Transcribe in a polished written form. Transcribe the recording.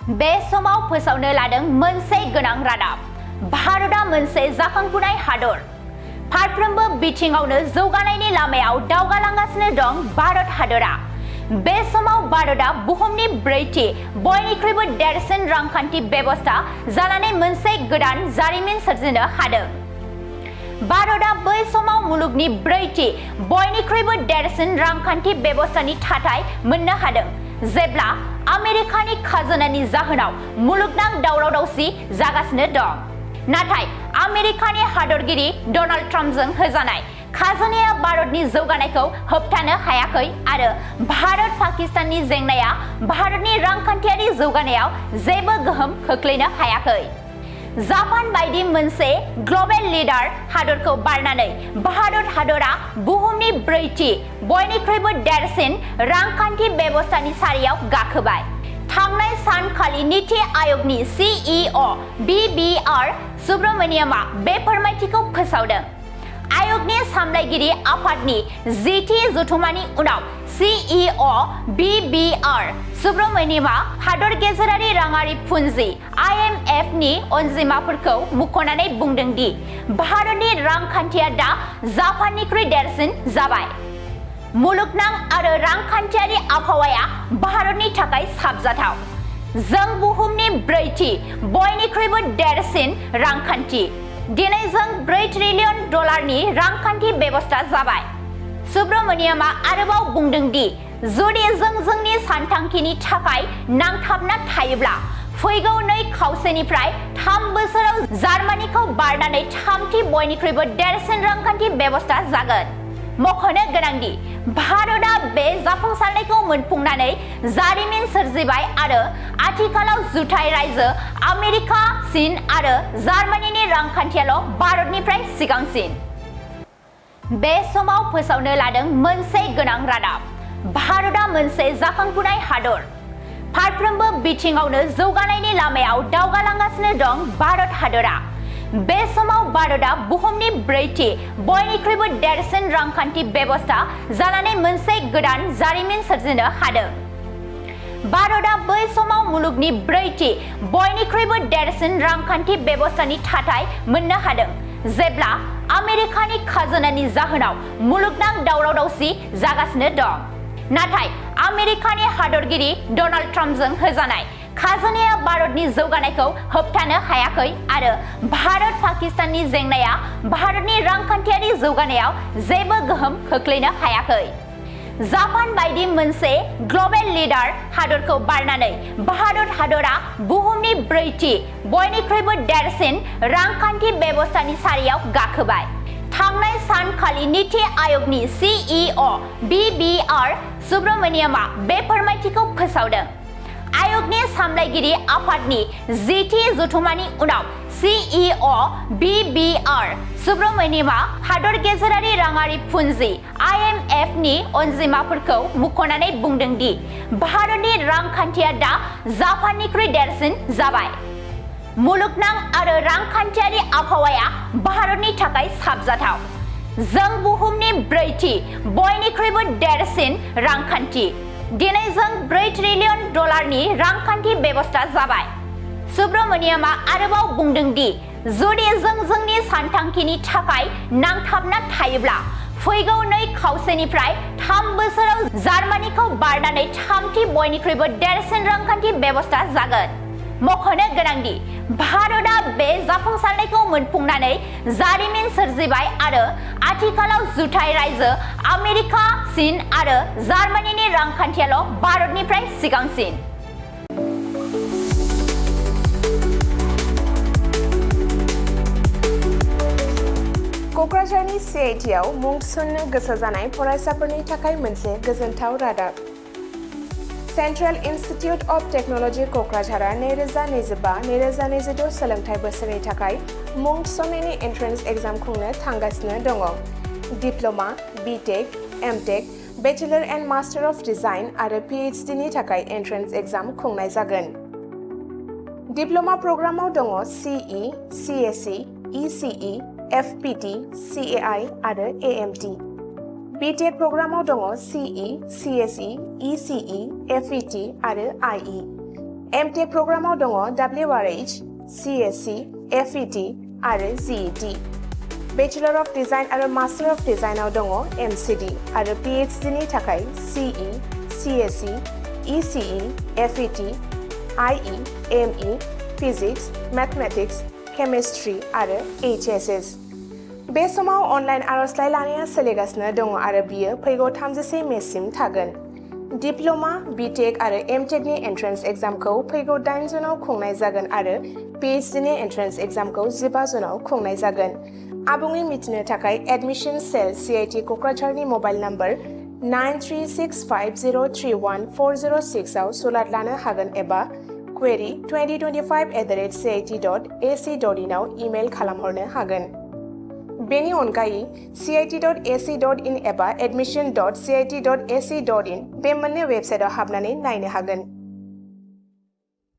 बे समाव फोसावनो लादों मोनसे गोनां रादाब। भारतआ मोनसे जाखांफुनाय हादर। फारफ्रोमबो बिथिङावनो जौगानायनि लामायाव दावगालांगासिनो दं भारत हादरा। बे समाव भारतआ बुहुमनि ब्रैथि बयनिख्रुइबो देरसिन रांखान्थि बेबस्था जानानै मोनसे गोदान जारिमिन सोरजिनो हादों। भारतआ बै समाव मुलुगनि ब्रैथि बयनिख्रुइबो देरसिन रांखान्थि बेबस्थानि थाथाय मोननो हादों, जेब्ला आमेरिकानि खाजोनानि जाहोनाव मुलुगनां दावराव-दावसि जागासिनो दं। नाथाय आमेरिकानि हादरगिरि डनाल्ड ट्राम्पजों होजानाय खाजोनाया भारतनि जौगानायखौ होबथानो हायाखै आरो भारत-पाकिस्ताननि जेंनाया भारतनि रांखान्थियारि जौगानायाव जेबो गोहोम खोख्लैनो हायाखै। जापान बायदि मोनसे ग्लबेल लिडार हादरखौ बारनानै भारत हादरा बुहुमनि ब्रैथि बयनिख्रुइबो देरसिन रांखान्थि बेबस्थानि सारियाव गाखोबाय। थांनाय सानखालि नीति आय'गनि CEO BBR सुब्रमण्यमआ बे फोरमायथिखौ फोसावदों। आय'गनि सामलायगिरि आफादनि 10थि जथुम्मानि उनाव CEO BBR सुब्रमण्यमआ हादर गेजेरारि राङारि फुन्जि IMF नि अनजिमाफोरखौ मुंख'नानै बुंदों दि भारतनि रांखान्थिया दा जापाननिख्रुइ देरसिन जाबाय। मुलुगनां आरो रांखान्थियारि आबहावाया भारतनि थाखाय साबजाथाव। जों बुहुमनि ब्रैथि बयनिख्रुइबो देरसिन रांखान्थि। दिनै जों $4 ट्रिलियन रांखान्थि बेबस्था जाबाय। सुब्रमण्यमआ आरोबाव बुंदों दि जुदि जों जोंनि सानथांखिनि थाखाय नांथाबना थायोब्ला फैगौ 2.5निफ्राय 3 बोसोराव जार्मानिखौ बारनानै थामथि बयनिख्रुइबो देरसिन रांखान्थि बेबस्था जागोन। मख'नो गोनांदि भारतआ बे जाफुंसारनायखौ मोनफुंनानै जारिमिन सोरजिबाय आरो आथिखालाव जुथाइ रायजो आमेरिका, चीन आरो जार्मानिनि रांखान्थियाल' भारतनिफ्राय सिगांसिन। बे समाव फोसावनो लादों मोनसे गोनां रादाब। भारतआ मोनसे जाखांफुनाय हादर। फारफ्रोमबो बिथिङावनो जौगानायनि लामायाव दावगालांगासिनो दं भारत हादरा। बे समाव भारतआ बुहुमनि ब्रैथि बयनिख्रुइबो देरसिन रांखान्थि बेबस्था जानानै मोनसे गोदान जारिमिन सोरजिनो हादों। भारतआ बै समाव मुलुगनि ब्रैथि बयनिख्रुइबो देरसिन रांखान्थि बेबस्थानि थाथाय मोननो हादों, जेब्ला आमेरिकानि खाजोनानि जाहोनाव मुलुगनां दावराव-दावसि जागासिनो दं। नाथाय आमेरिकानि हादरगिरि डनाल्ड ट्राम्पजों होजानाय खाजोनाया भारतनि जौगानायखौ होबथानो हायाखै आरो भारत-पाकिस्ताननि जेंनाया भारतनि रांखान्थियारि जौगानायाव जेबो गोहोम खोख्लैनो हायाखै। जापान बायदि मोनसे ग्लबेल लिडार हादरखौ बारनानै भारत हादरा बुहुमनि ब्रैथि बयनिख्रुइबो देरसिन रांखान्थि बेबस्थानि सारियाव गाखोबाय। थांनाय सानखालि नीति आय'गनि CEO BBR सुब्रमण्यमआ बे फोरमायथिखौ फोसावदों। आय'गनि सामलायगिरि आफादनि 10थि जथुम्मानि उनाव CEO BBR सुब्रमण्यमआ हादर गेजेरारि राङारि फुन्जि IMF नि अनजिमाफोरखौ मुंख'नानै बुंदों दि भारतनि रांखान्थिया दा जापाननिख्रुइ देरसिन जाबाय। मुलुगनां आरो रांखान्थियारि आबहावाया भारतनि थाखाय साबजाथाव। जों बुहुमनि ब्रैथि बयनिख्रुइबो देरसिन रांखान्थि। दिनै जों $4 ट्रिलियन रांखान्थि बेबस्था जाबाय। सुब्रमण्यमआ आरोबाव बुंदों दि जुदि जों जोंनि सानथांखिनि थाखाय नांथाबना थायोब्ला फैगौ 2.5निफ्राय 3 बोसोराव जार्मानिखौ बारनानै थामथि बयनिख्रुइबो देरसिन रांखान्थि बेबस्था जागोन। मख'नो गोनांदि भारतआ बे जाफुंसारनायखौ मोनफुंनानै जारिमिन सोरजिबाय आरो आथिखालाव जुथाइ रायजो आमेरिका, चीन आरो जार्मानिनि रांखान्थियाल' भारतनिफ्राय सिगांसिन। क'क्राझारनि CITआव मुं थिसननो गोसो जानाय फरायसाफोरनि थाखाय मोनसे गोजोनथाव रादाब। सेन्ट्रेल इन्स्टिटिउट अफ टेक्न'लजि क'क्राझारआ 2025-2026 सोलोंथाइ बोसोरनि थाखाय मुं थिसननायनि एन्ट्रेन्स एग्जाम खुंनो थांगासिनो दङ। Diploma, BTech, MTech, bachelor and master of design आरो PhD नि थाखाय एन्ट्रेन्स एग्जाम खुंनाय जागोन। डिप्ल'मा प्रग्रामाव दङ CE, CSE, ECE, FPT, CAI आरो AMT। BTech प्रग्रामाव दङ CE, CSE, ECE, FET आरो IE। एमटेक प्रग्रामाव दङ WRH, CSC, FET आरो GET। Bachelor of Design आरो Master of Design आव दङ MCD आरो PhD नि थाखाय CE, CSE, ECE, FET, IE, ME, Physics, Mathematics, Chemistry आरो HSS। बे समाव अनलाइन आर'जलाइ लानाया सोलिगासिनो दङ आरो बियो फैगौ 31 मेसिम थागोन। डिप्ल'मा, BTech आरो MTech नि एन्ट्रेन्स एग्जामखौ फैगौ 8 जुनाव खुंनाय जागोन आरो PhD नि एन्ट्रेन्स एग्जामखौ 15 जुनाव खुंनाय जागोन। आबुङै मिथिनो थाखाय एडमिशन सेल CIT क'क्राझारनि मबाइल नम्बर 9365031406 आव सुलाद लानो हागोन एबा query2025@cit.ac.in आव इमेल खालामहरनो हागोन। बेनि अनगायै cit.ac.in एबा admission.cit.ac.in बे मोननै वेबसाइटआव हाबनानै नायनो हागोन।